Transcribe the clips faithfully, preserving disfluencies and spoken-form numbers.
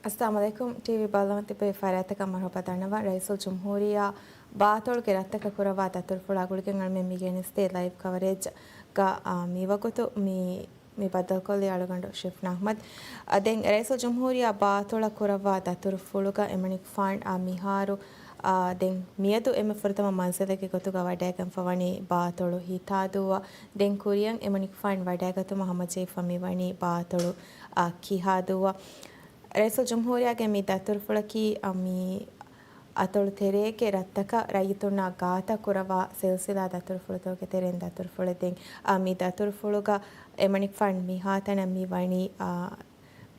އައްސަލާމު ޢަލައިކުމް. ޓީވީ ބައްލަވަން ތިބޭ ފަރާތަކަށް މަރުޙަބާ ދަންނަވަން. ރައީސުލްޖުމްހޫރިއްޔާ ބާތޮޅުގެ ރަށްތަކަށް ކުރައްވާ ދަތުރުފުޅާ ގުޅިގެން އަޅުމެން މި ގެނެސްދޭ ލައިވް ކަވަރޭޖްގަ، އާ، މިވަގުތު މި، މި ބައްދަލުކޮށްލީ އަޅުގަނޑު ޝިފް ނަހްމަދު. އާ، ދެން ރައީސުލްޖުމްހޫރިއްޔާ ބާތޮޅަށް ކުރައްވާ ދަތުރުފުޅުގަ އެމަނިކުފާން، އާ، މިހާރު، އާ، ދެން މިއަދު އެންމެ ފުރަތަމަ މަންޒިލެއްގެ ގޮތުގަ ވަޑައިގެންފަ ވަނީ ބާތޮޅު ހިތާދޫއަށް. ދެން ކުރިއަށް އެމަނިކުފާން ވަޑައިގަތުމަށް ހަމަޖެހިފަ މިވަނީ ބާތޮޅު، އާ، ކިހާދޫއަށް. ރައީސުލްޖުމްހޫރިއްޔާގެ މި ދަތުރުފުޅަކީ، އަ، މި އަތޮޅު ތެރޭގެ ރަށްތަކަށް ރައްޔިތުންނާ ގާތަށް ކުރައްވާ ސިލްސިލާ ދަތުރުފުޅުތަކުގެ ތެރެއިން ދަތުރުފުޅެއް. ދެން، އަ، މި ދަތުރުފުޅުގަ އެމަނިކުފާން މިހާތަނަށް މި ވަނީ، އަ،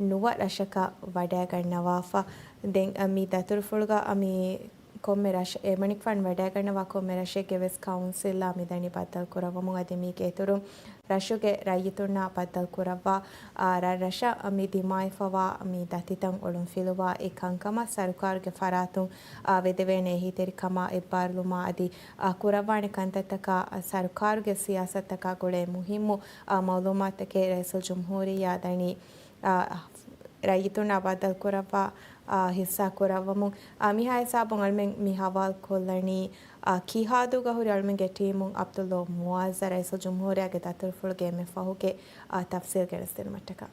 ނުވަ ރަށަކަށް ވަޑައިގަންނަވާފަ. ދެން، އަ، މި ދަތުރުފުޅުގަ، އަ، މި ކޮންމެ ރަށެއް، އެމަނިކުފާން ވަޑައިގަންނަވާ ކޮންމެ ރަށެއްގެ ވެސް ކައުންސިލްއާ މިދަނީ ބައްދަލު ކުރައްވަމުން. އަދި މީގެ އިތުރުން ރަށުގެ ރައްޔިތުންނާ ބައްދަލު ކުރައްވާ، އާ، ރަށްރަށަށް މި ދިމާވެފަވާ މި ދަތިތައް އޮޅުންފިލުވާ އެ ކަންކަމަށް ސަރުކާރުގެ ފަރާތުން، އާ، ވެދެވޭނެ އެހީތެރިކަމާ އެއްބާރުލުމާ އަދި، އާ، ކުރައްވާނެ ކަންތައްތަކާ، އާ، ސަރުކާރުގެ ސިޔާސަތުތަކާ ގުޅޭ މުހިއްމު، އާ، މައުލޫމާތުތަކެއް ރައީސުލްޖުމްހޫރިއްޔާ ދަނީ، އާ، ރައްޔިތުންނާ ބައްދަލުކުރައްވާ، އާ، ހިއްސާ ކުރައްވަމުން. އާ، މިހާ ހިސާބުން އަޅުމެން މި ހަވާލުކޮށްލަނީ، އާ، ކިހާދޫގަ ހުރި އަޅުމެންގެ ޓީމުން ޢަބްދުﷲ މުޢައްޒަ. ރައީސުލްޖުމްހޫރިއްޔާގެ ދަތުރުފުޅުގެ އެންމެ ފަހުގެ، އާ، ތަފްސީލް ގެނެސްދިނުމަށްޓަކާ.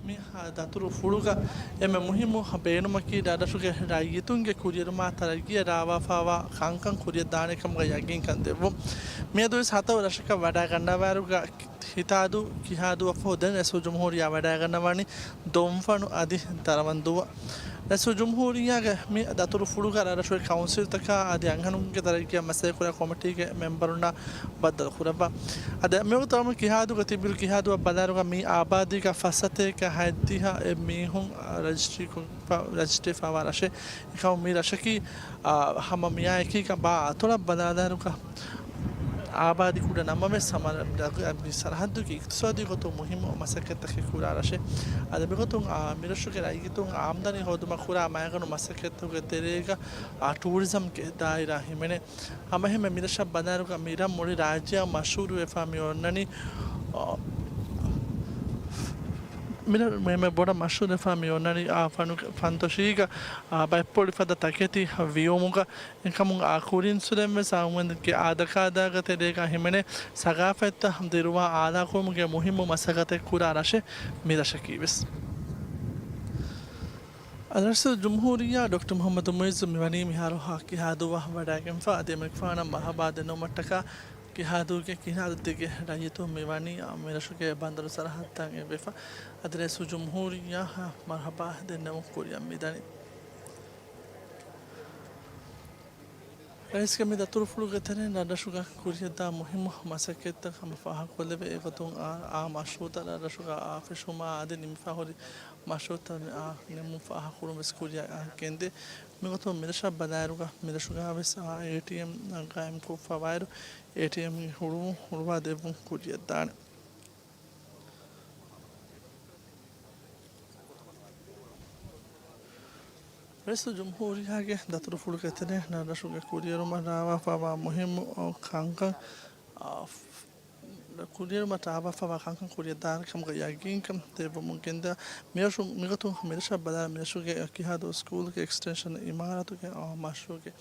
މި ދަތުރުފުޅުގަ އެންމެ މުހިއްމު ބޭނުމަކީ ރަށްރަށުގެ ރައްޔިތުންގެ ކުރިއެރުމާ ތަރައްގީއަށް ރާވާފާވާ ކަންކަން ކުރިއަށްދާނެ ކަމުގަ ޔަގީންކަން ދެއްވުން. މިއަދުވެސް ހަތަރު ރަށަކަށް ވަޑައިގަންނަވާއިރުގަ ހިތާދޫ، ކިހާދޫއަށްފަހު ދެން ރައީސުލްޖުމްހޫރިއްޔާ ވަޑައިގަންނަވަނީ ދޮންފަނު އަދި ދަރަވަންދޫއަށް. ރައީސުލްޖުމްހޫރިއްޔާގެ މި ދަތުރުފުޅުގަ ރަށުގެ ކައުންސިލްތަކާ އަދި އަންހެނުންގެ ތަރައްގީއަށް މަސައްކަތްކުރާ ކޮމިޓީގެ މެމްބަރުންނާ ބައްދަލުކުރައްވާ. އަދި މިވަގުތު އަޅުގަނޑު ކިހާދޫގަ ތިބިއިރު ކިހާދޫއަށް ބަލާއިރުގަ މި އާބާދީގަ ފަސް ސަތޭކަ ހަތްދިހަ އެއް މީހުން ރަޖިސްޓްރީކޮށް، ރަޖިސްޓްރީފާވާ ރަށެއް. އެކަމު މި ރަށަކީ، އާ، ހަމަ މިއާއެކީގަ ބާ އަތޮޅަށް ބަލާލާއިރުގަ އާބާދީ ކުޑަ ނަމަވެސް ހަމަ މި ސަރަހައްދުގެ އިޤްތިޞާދީ ގޮތުން މުހިއްމު މަސައްކަތްތަކެއް ކުރާ ރަށެއް. އަދި މިގޮތުން، އާ، މިރަށުގެ ރައްޔިތުން އާމްދަނީ ހޯދުމަށް ކުރާ މައިގަނޑު މަސައްކަތްތަކުގެ ތެރޭގަ، އާ، ޓޫރިޒަމްގެ ދާއިރާ ހިމެނޭ. ހަމައެހެންމެ މިރަށަށް ބަލާއިރުގަ މިރަށް މުޅި ރާއްޖެއަށް މަޝްހޫރުވެފަ މި އޮންނަނީ، އާ، މިރަށް މެ، މެ ބޮޑަށް މަޝްހޫރުވެފަ މި އޮންނަނީ، އާ، ފަނުގެ، ފަންތޮށީގަ، އާ، ބައެއް ޕޮޅި ފަދަ ތަކެތި ވިއުމުގަ. އެކަމުން އާ ކުރިންސުރެން ވެސް އާ އުމެދުގެ އާދަކާދާގެ ތެރޭގަ ހިމެނޭ ސަގާފަތްތައް ދިރުވާ އާލާކުރުމުގެ މުހިއްމު މަސައްކަތެއް ކުރާ ރަށެއް މި ރަށަކީ ވެސް. ރައީސުލްޖުމްހޫރިއްޔާ ޑޮކްޓަރ މުޙައްމަދު މުޢިއްޒު މިވަނީ މިހާރު ކިހާދޫއަށް ވަޑައިގެންފަ އަދި އެމަނިކުފާނަށް މަރުޙަބާ ދެންނެވުމަށްޓަކާ ކިހާދޫގެ ކިހާދޫ ދެގެ ރައްޔިތުން މިވަނީ މިރަށުގެ ބަނދަރު ސަރަހައްދަށް އެއްވެފަ. އަދި ރައީސުލްޖުމްހޫރިއްޔާ މަރުޙަބާ ދެންނެވުން ކުރިއަށް މިދަނީ. ރައީސްގެ މި ދަތުރުފުޅުގެ ތެރެއިން ރަށްރަށުގަ ކުރިއަށްދާ މުހިއްމު މަސައްކަތްތައް ހަމަ ފާހަގަކޮށްލެވޭ. އެގޮތުން އާ، އާ މަޝްރޫޢުތައް ރަށްރަށުގަ އާ ފެށުމާ އަދި ނިމިފަ ހުރި މަޝްރޫޢުތައް އާ ނިމުން ފާހަގަކުރުން ވެސް ކުރިއަށް ގެންދޭ. މިގޮތުން މިރަށަށް ބަލާއިރުގަ މިރަށުގަ ވެސް އާ އޭޓީއެމް ގާއިމްކޮށްފަ ވާއިރު އޭޓީއެމް ހުޅުވުން ހުޅުވާ ދެއްވުން ކުރިއަށްދާނެ. ރައީސުލްޖުމްހޫރިއްޔާގެ ދަތުރުފުޅުގެ ތެރެއިން ރަށްރަށުގެ ކުރިއެރުމަށް ރާވާފަވާ މުހިއްމު ކަންކަން، އާ، ކުރިއެރުމަށް ރާވާފަވާ ކަންކަން ކުރިއަށް ދާނެ ކަމުގެ ޔަގީންކަން ދެއްވަމުން ގެންދާ. މިރަށު، މިގޮތުން މިރަށަށް ބަލާ މިރަށުގެ ކިހާދޫ ސްކޫލްގެ އެކްސްޓެންޝަން އިމާރާތުގެ، އާ، މަޝްރޫޢުގެ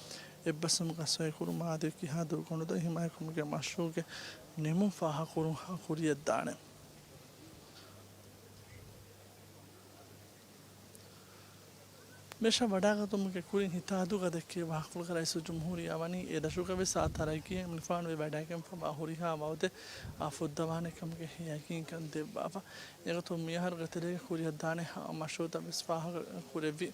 އެއްބަސްވުމުގަ ސޮއިކުރުމާ އަދި ކިހާދޫ ގޮނޑުދޮށް ހިމާޔަތްކުރުމުގެ މަޝްރޫޢުގެ ނިމުން ފާހަގަކުރުން ކުރިއަށްދާނެ. މިރަށަށް ވަޑައިގަތުމުގެ ކުރިން ހިތާދޫގަ ދެއްކި ވާހަކަފުޅުގަ ރައީސުލްޖުމްހޫރިއްޔާ ވަނީ އެ ރަށުގަ ވެސް އާ ތަރައްގީއެއް އެމަނިކުފާނު ވެ ވަޑައިގެންފަވާ ހުރިހާ ވައުދެއް އާ ފުއްދަވާނެ ކަމުގެ ޔަގީންކަން ދެއްވާފަ. އެގޮތުން މިއަހަރުގެ ތެރޭގަ ކުރިއަށްދާނެ އާ މަޝްރޫޢުތައް ވެސް ފާހަގަ ކުރެއްވި.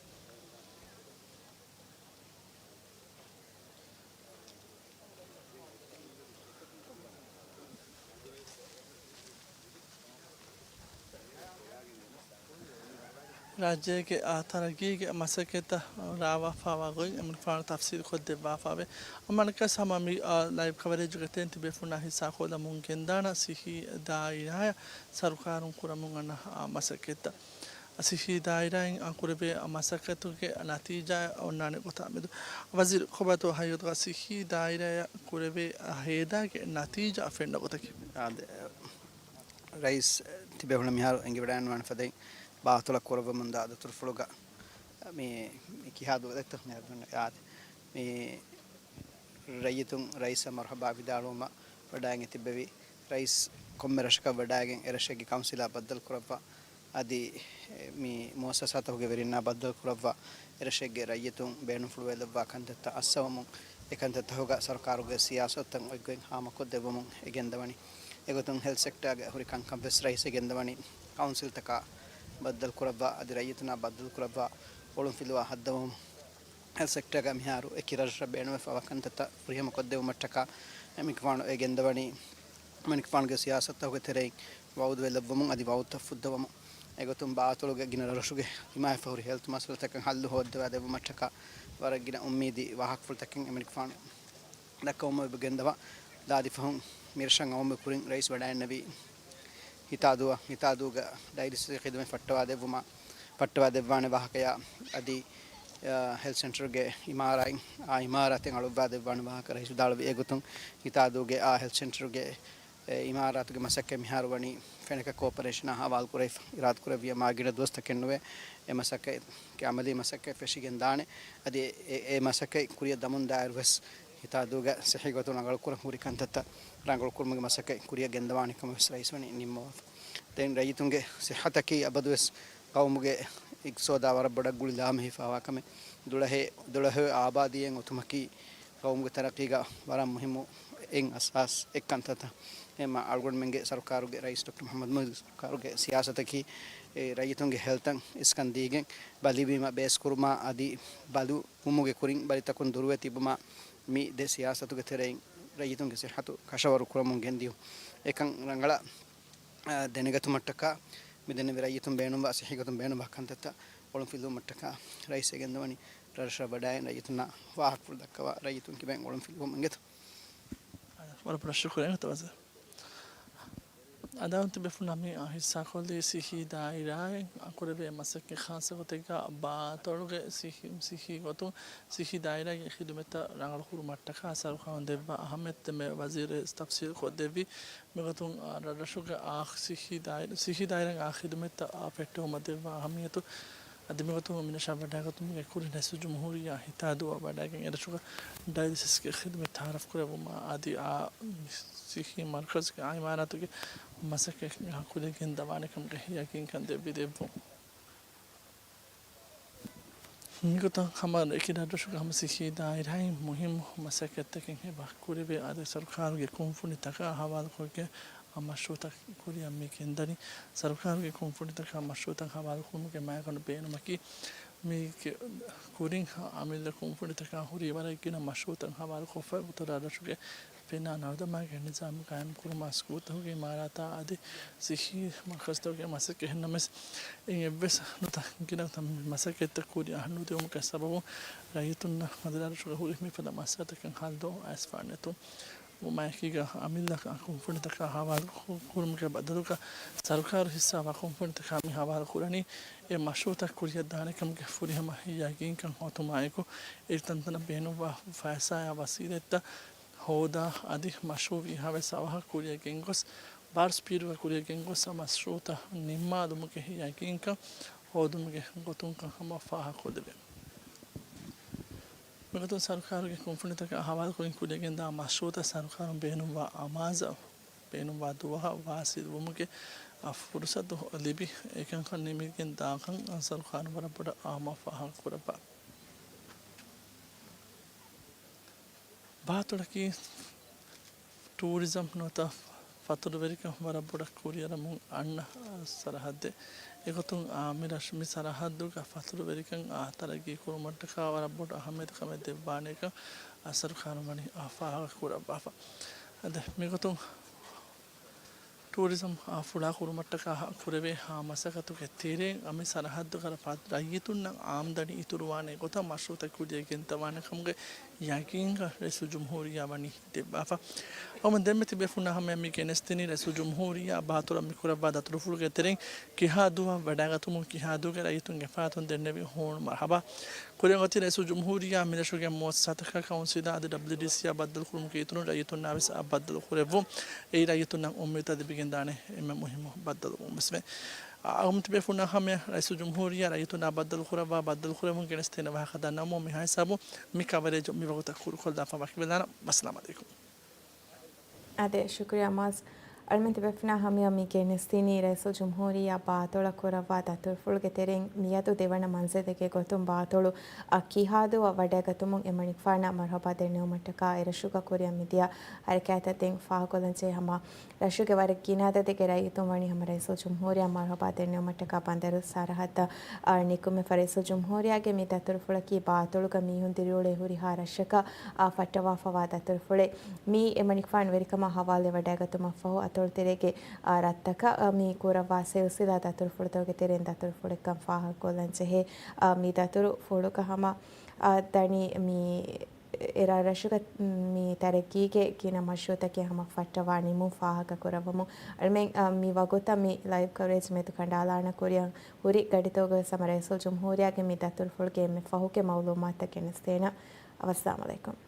ރާއްޖޭގެ، އާ، ތަރައްގީގެ މަސައްކަތްތައް ރާވާފަވާ ގޮތް އެމަނިކުފާނު ތަފްސީލުކޮށްދެއްވާފައެވެ. އަމާނަކަސް ހަމަ މި، އާ، ލައިވް ކަވަރޭޖުގެ ތެރެއިން ތިބޭފުޅުންނާ ހިއްސާކޮށްލަމުން ގެންދާނަ ސިއްހީ ދާއިރާއަށް ސަރުކާރުން ކުރަމުން އަންނަ، އާ، މަސައްކަތްތައް. ސިއްހީ ދާއިރާއިން ކުރެވޭ މަސައްކަތުގެ ނަތީޖާ އޮންނާނެ ގޮތާ މެދު ވަޒީރު ކޮބާތޯ ހައިޔަތުގަ ސިއްހީ ދާއިރާއަށް ކުރެވޭ ހޭދާގެ ނަތީޖާ ފެންނަ ގޮތަކީ. އާދެ، ރައީސް ތިބޭފުޅުން މިހާރު އެނގިވަޑައިގަންނަވާނެ ފަދައިން ބާތޮޅަށް ކުރައްވަމުންދާ ދަތުރުފުޅުގަ މި، މި ކިހާ ދުވަސްތޯ ނޭރުން އާދެ. މި ރައްޔިތުން ރައީސަށް މަރުހަބާ ވިދާޅުވުމަށް ވަޑައިގެން ތިއްބެވި. ރައީސް ކޮންމެ ރަށަކަށް ވަޑައިގެން އެރަށެއްގެ ކައުންސިލާ ބައްދަލު ކުރައްވާ، އަދި މި މުއައްސަސާތަކުގެ ވެރިންނާ ބައްދަލު ކުރައްވާ، އެރަށެއްގެ ރައްޔިތުން ބޭނުންފުޅުވެލައްވާ ކަންތައްތައް އައްސަވަމުން، އެކަންތައްތަކުގަ ސަރުކާރުގެ ސިޔާސަތުތައް އޮތްގޮތް ހާމަކޮށްދެއްވަމުން އެ ގެންދަވަނީ. އެގޮތުން ހެލްތް ސެކްޓާގެ ހުރި ކަންކަން ވެސް ރައީސް އެ ގެންދަވަނީ. ކައުންސިލްތަކާ ބައްދަލު ކުރައްވާ، އަދި ރައްޔިތުންނާ ބައްދަލު ކުރައްވާ އޮޅުންފިލުވާ ހައްދަވަމުން، ހެލްތް ސެކްޓަރގަ މިހާރު އެކި ރަށްރަށަށް ބޭނުންވެފަވާ ކަންތައްތައް ފުރިހަމަ ކޮށްދެވުމަށްޓަކާ، އެމިކުފާނު އެ ގެންދަވަނީ. އެމިކުފާނުގެ ސިޔާސަތުތަކުގެ ތެރެއިން ވައުދުވެލައްވަމުން އަދި ވައުދުތައް ފުއްދަވަމުން. އެގޮތުން ބާތޮޅުގެ ގިނަ ރަށްރަށުގެ ދިމާވެފަ ހުރި ހެލްތް މައްސަލަތަކަށް ހައްލު ހޯއްދަވާ ދެއްވުމަށްޓަކާ ވަރަށް ގިނަ އުއްމީދީ ވާހަކަފުޅުތަކެއް އެމިކުފާނު ދައްކަވަމުން އެބަ ގެންދަވާ. ލާދިފަހުން މިރަށަށް އައުމުގެ ކުރިން ރައީސް ވަޑައިންނެވީ ހިތާދޫއަށް، ހިތާދޫގަ ޑައިލިސިސްގެ ޚިދުމަތް ފައްޓަވާ ދެއްވުމަށް، ފައްޓަވާ ދެއްވާނެ ވާހަކަޔާ އަދި، އާ، ހެލްތް ސެންޓަރުގެ އިމާރާތް، އާ އިމާރާތެއް އަޅުއްވާ ދެއްވާނެ ވާހަކަ ރައީސް ވިދާޅުވި. އެގޮތުން ހިތާދޫގެ އާ ހެލްތް ސެންޓަރުގެ އެ އިމާރާތުގެ މަސައްކަތް މިހާރު ވަނީ ފެނަކަ ކޯޕަރޭޝަނާ ހަވާލު ކުރެވިފަ، އިރާދަ ކުރެއްވިޔާ މާ ގިނަ ދުވަސްތަކެއް ނުވޭ. އެ މަސައްކަތް އަމަލީ މަސައްކަތް ފެށިގެން ދާނެ. އަދި އެ، އެ، އެ މަސައްކަތް ކުރިއަށް ދަމުން ދާއިރު ވެސް ހިތާދޫގަ ސިއްހީ ގޮތުން ރަނގަޅު ކުރަން ހުރި ކަންތައްތައް ރަނގަޅު ކުރުމުގެ މަސައްކަތް ކުރިއަށް ގެންދަވާނެ ކަމަށް ވެސް ރައީސް ވަނީ ނިންމަވާފަ. ދެން ރައްޔިތުންގެ ސިއްހަތަކީ އަބަދު ވެސް ޤައުމުގެ އިޤްތިޞާދާ ވަރަށް ބޮޑަށް ގުޅި ލާމެހިފަވާ ކަމެއް. ދުޅަހެ، ދުޅަހެ އާބާދީއެއް އޮތުމަކީ ޤައުމުގެ ތަރައްޤީގަ ވަރަށް މުހިއްމު އެއް އަސާސް އެއް ކަންތައްތައް. އެމަ އަޅުގަނޑުމެންގެ ސަރުކާރުގެ ރައީސް ޑޮކްޓަރ މުޙައްމަދު މުހިއްދީންގެ ސަރުކާރުގެ ސިޔާސަތަކީ، އެ ރައްޔިތުންގެ ހެލްތަށް އިސްކަން ދީގެން ބަލިވީމަ ބޭސްކުރުމާ އަދި ބަލު ވުމުގެ ކުރިން ބަލިތަކުން ދުރުވެ ތިބުމާ މި ދެ ސިޔާސަތުގެ ތެރެއިން ރައްޔިތުންގެ ސިއްހަތު ކަށަވަރު ކުރަމުން ގެންދިޔުން. އެކަން ރަނގަޅަށް، އާ، ދެނެގަތުމަށްޓަކާ މިދެންނެވި ރައްޔިތުން ބޭނުންވާ ސިއްހީގޮތުން ބޭނުންވާ ކަންތައްތައް އޮޅުންފިލުވުމަށްޓަކާ ރައީސް އެ ގެންދަވަނީ ރަށްރަށަށް ވަޑައި ރައްޔިތުންނާ ވާހަކަފުޅު ދައްކަވާ ރައްޔިތުން ކިބައިން އޮޅުންފިލުވަމުން އިނގޭތޯ. ވަރަށް ބޮޑަށް ޝުކުރިއްޔާ ވަޒީރު. އަދާވަން ތިބޭފުޅުންނާ މި ހިއްސާކޮށްލީ ސިއްހީ ދާއިރާއިން ކުރެވޭ މަސައްކަތް ޚާއްޞަ ގޮތެއްގަ ބާތޮޅުގެ ސިއްހީ، ސިއްހީ ގޮތުން ސިއްހީ ދާއިރާގެ ޚިދުމަތްތައް ރަނގަޅު ކުރުމަށްޓަކާ ސަރުކާރުން ދެއްވާ އަހައްމިއްޔަތު މެ ވަޒީރު ތަފްސީލު ކޮށްދެއްވި. މިގޮތުން، އާ، ރަށްރަށުގެ އާ ސިއްހީ ދާއިރާ، ސިއްހީ ދާއިރާގެ އާ ޚިދުމަތްތައް އާ ފެއްޓެވުމަށް ދެއްވާ އަހައްމިއްޔަތު އަދި މިގޮތުން މިރަށަށް ވަޑައިގަތުމުގެ ކުރިން ރައީސުލްޖުމްހޫރިއްޔާ ހިތާދޫއަށް ވަޑައިގެން އެރަށުގަ ޑައިލިސިސްގެ ޚިދުމަތް ތައާރަފް ކުރެއްވުމާ އަދި އާ ސިއްހީ މަރުކަޒުގެ އާ އިމާރާތުގެ މަސައްކަތް ކުރިއަށް ގެންދަވާނެ ކަމުގެ ޔަގީންކަން ދެއްވި ދެއްވުން. މިގޮތަށް ހަމަ އެކި ރަށްރަށުގެ ހަމަ ސިއްހީ ދާއިރާއިން މުހިއްމު މަސައްކަތްތަކެއް އެބަ ކުރެވޭ. އަދި ސަރުކާރުގެ ކުންފުނިތަކާ ހަވާލުކޮށްގެން އާ މަޝްރޫއުތައް ކުރިއަށް މި ގެންދަނީ. ސަރުކާރުގެ ކުންފުނިތަކާ މަޝްރޫއުތައް ހަވާލުކުރުމުގެ މައިގަނޑު ބޭނުމަކީ، މީގެ ކުރިން އަމިއްލަ ކުންފުނިތަކާ ހުރީ ވަރަށް ގިނަ މަޝްރޫއުތައް ހަވާލުކޮށްފަ އޮތް ރަށްރަށުގެ ފެނާ ނަރުދަމާގެ ނިޒާމު ޤާއިމް ކުރުމާ، ސްކޫލްތަކުގެ އިމާރާތާ އަދި ސިއްހީ މަރުކަޒުތަކުގެ މަސައްކަތް. އެހެންނަމަވެސް، އިން އެއްވެސް ނުތަ ގިނަ މަސައްކަތްތައް ކުރިއަށް ނުދިއުމުގެ ސަބަބުން ރައްޔިތުންނަށް މަދުރާރަށުގަ ހުރި މިފަދަ މައްސަލަތަކަށް ހައްލު އައިސްފާ ނެތުން. ވުމާއެކީގަ އަމިއްލަ ކުންފުނިތަކާ ހަވާލު ކުރުމުގެ ބަދަލުގަ ސަރުކާރު ހިއްސާވާ ކުންފުނިތަކާ މި ހަވާލު ކުރަނީ، އެ މަޝްރޫއުތައް ކުރިއަށް ދާނެ ކަމުގެ ފުރިހަމަ ޔަގީންކަން އޮތުމާއެކު، އެ ތަންތަނަށް ބޭނުންވާ ފައިސާއާ ވަސީލަތްތައް ހޯދާ އަދި މަޝްރޫއު ވީހާވެސް އަވަހަށް ކުރިއަށް ގެންގޮސް، ބާރު ސްޕީޑުގަ ކުރިއަށް ގެންގޮސް، މަޝްރޫއުތައް ނިންމާލުމުގެ ޔަގީންކަން ހޯދުމުގެ ގޮތުންކަން ހަމަ ފާހަގަކޮށްލެވޭ. މިގޮތުން ސަރުކާރުގެ ކުންފުނިތަކަށް ހަވާލުކުރިން ކުރިއަށް ގެންދާ މަޝްރޫއުތައް ސަރުކާރުން ބޭނުންވާ އަމާޒަށް، ބޭނުންވާ ދުވަހަށް ވާސިލް ވުމުގެ ފުރުސަތު ލިބި، އެކަންކަން ނިމިގެން ދާކަން ސަރުކާރުން ވަރަށް ބޮޑަށް އާއްމު ފާހަގަ ކުރައްވާ. ބާތޮޅަކީ ޓޫރިޒަމް ނުވަތަ ފަތުރުވެރިކަން ވަރަށް ބޮޑަށް ކުރިއަރަމުން އަންނަ ސަރަހައްދެއް. އެގޮތުން އާ މި ރަށް، މި ސަރަހައްދުގަ ފަތުރުވެރިކަން އާ ތަރައްގީ ކުރުމަށްޓަކާ ވަރަށް ބޮޑު އަހައްމިޔަތު ކަމެއް ދެއްވާނެކަން ސަރުކާރުން ވަނީ އާ ފާހަގަ ކުރައްވާފަ. އަދި މިގޮތުން ޓޫރިޒަމް އާ ފުޅާ ކުރުމަށްޓަކާ ކުރެވޭ އާ މަސައްކަތުގެ ތެރެއިން އަމި ސަރަހައްދުގަ ރައްޔިތުންނަށް އާމްދަނީ އިތުރުވާނެ ގޮތަށް މަޝްރޫއުތައް ކުރިއަށް ގެންދަވާނެ ކަމުގެ ޔަގީންކަން ރައީސުލްޖުމްހޫރިއްޔާ ވަނީ ދެއްވާފަ. އަމަ ދެންމެ ތިބޭ ފުންނާ ހަމަޔަށް މި ގެނެސްދިނީ ރައީސުލްޖުމްހޫރިއްޔާ ބާތޮޅަށް މި ކުރައްވާ ދަތުރުފުޅުގެ ތެރެއިން ކިހާދޫއަށް ވަޑައިގަތުމުން ކިހާދޫގެ ރައްޔިތުންގެ ފަރާތުން ދެންނެވި ހޫނު މަރުހަބާ. ކުރިއަށް އޮތީ ރައީސުލްޖުމްހޫރިއްޔާ މިރަށުގެ މުއައްސަސާތަކާ ކައުންސިލާ އަދި ޑަބްލިއުޑީސީއާ ބައްދަލުކުރުމުގެ އިތުރުން ރައްޔިތުންނާ ވެސް އާ ބައްދަލު ކުރެއްވުން. އެއީ ރައްޔިތުންނަށް އުއްމީދުތައް ލިބިގެންދާނެ އެންމެ މުހިއްމު ބައްދަލުވުން ވެސް ވޭ. އަޅުމެން ތިބޭފުޅުންނާ ހަމަޔަށް ރައީސުލްޖުމްހޫރިއްޔާ ރައްޔިތުންނާ ބައްދަލުކުރައްވާ ބައްދަލުކުރެވުން ގެނެސްދޭނެ ވާހަކަ ދަންނަވަމުން މިހާ ހިސާބުން މި ކަވަރޭޖު މި ވަގުތަށް ކުރުކޮށްލާފަ ވަކިވެލާނަން. ވައްސަލާމް ޢަލައިކުމް. އާދެ، ޝުކުރިއްޔާ މުޢައްޒަ. އަޅުމެން ތިބޭފުޅުންނާ ހަމަޔަށް މި ގެނެސްދިނީ ރައީސުލްޖުމްހޫރިއްޔާ ބާތޮޅަށް ކުރައްވާ ދަތުރުފުޅުގެ ތެރެއިން މިއަދު ދެވަނަ މަންޒިލެއްގެ ގޮތުން ބާތޮޅު އަށް ކިހާދޫއަށް ވަޑައިގަތުމުން އެމަނިކުފާނަށް މަރުޙަބާ ދެންނެވުމަށްޓަކާ އެރަށުގަ ކުރިއަށް މިދިޔަ ހަރަކާތްތައް ދެން ފާހަގަކޮށްލަންޖެހޭ ހަމަ ރަށުގެ ވަރަށް ގިނަ އަދަދެއްގެ ރައްޔިތުން ވަނީ ހަމަ ރައީސުލްޖުމްހޫރިއްޔާ މަރުޙަބާ ދެންނެވުމަށްޓަކާ ބަނދަރު ސަރަހައްދަށް، އާ، ނިކުމެފަ. ރައީސުލްޖުމްހޫރިއްޔާގެ މި ދަތުރުފުޅަކީ ބާތޮޅުގަ މީހުން ދިރިއުޅޭ ހުރިހާ ރަށަކަށް، އާ، ފައްޓަވާފަވާ ދަތުރުފުޅެއް. މީ އެމަނިކުފާނު ވެރިކަމާ ހަވާލުވެވަޑައިގަތުމަށްފަހު އަތޮޅުތެރޭގެ، އާ، ރަށްތަކަށް، އާ، މި ކުރައްވާ ސިލްސިލާ ދަތުރުފުޅުތަކުގެ ތެރެއިން ދަތުރުފުޅެއްކަން ފާހަގަކޮށްލަންޖެހޭ. އާ، މި ދަތުރުފުޅުގަ ހަމަ، އާ، ދަނީ މި އެރާ ރަށުގަ މި ތަރައްގީގެ ގިނަ މަޝްރޫޢުތަކެއް ހަމަ ފައްޓަވާ ނިމުން ފާހަގަކުރައްވަމުން. އަޅުމެން، އާ، މި ވަގުތަށް މި ލައިވް ކަވަރޭޖް މެދު ކަނޑާލާނެ ކުރިއަށް ހުރި ގަޑިތަކުގަވެސް ހަމަ ރައީސުލްޖުމްހޫރިއްޔާގެ މި ދަތުރުފުޅުގެ އެންމެ ފަހުގެ މައުލޫމާތުތައް ގެނެސްދޭނަން. އައްސަލާމް ޢަލައިކުމް.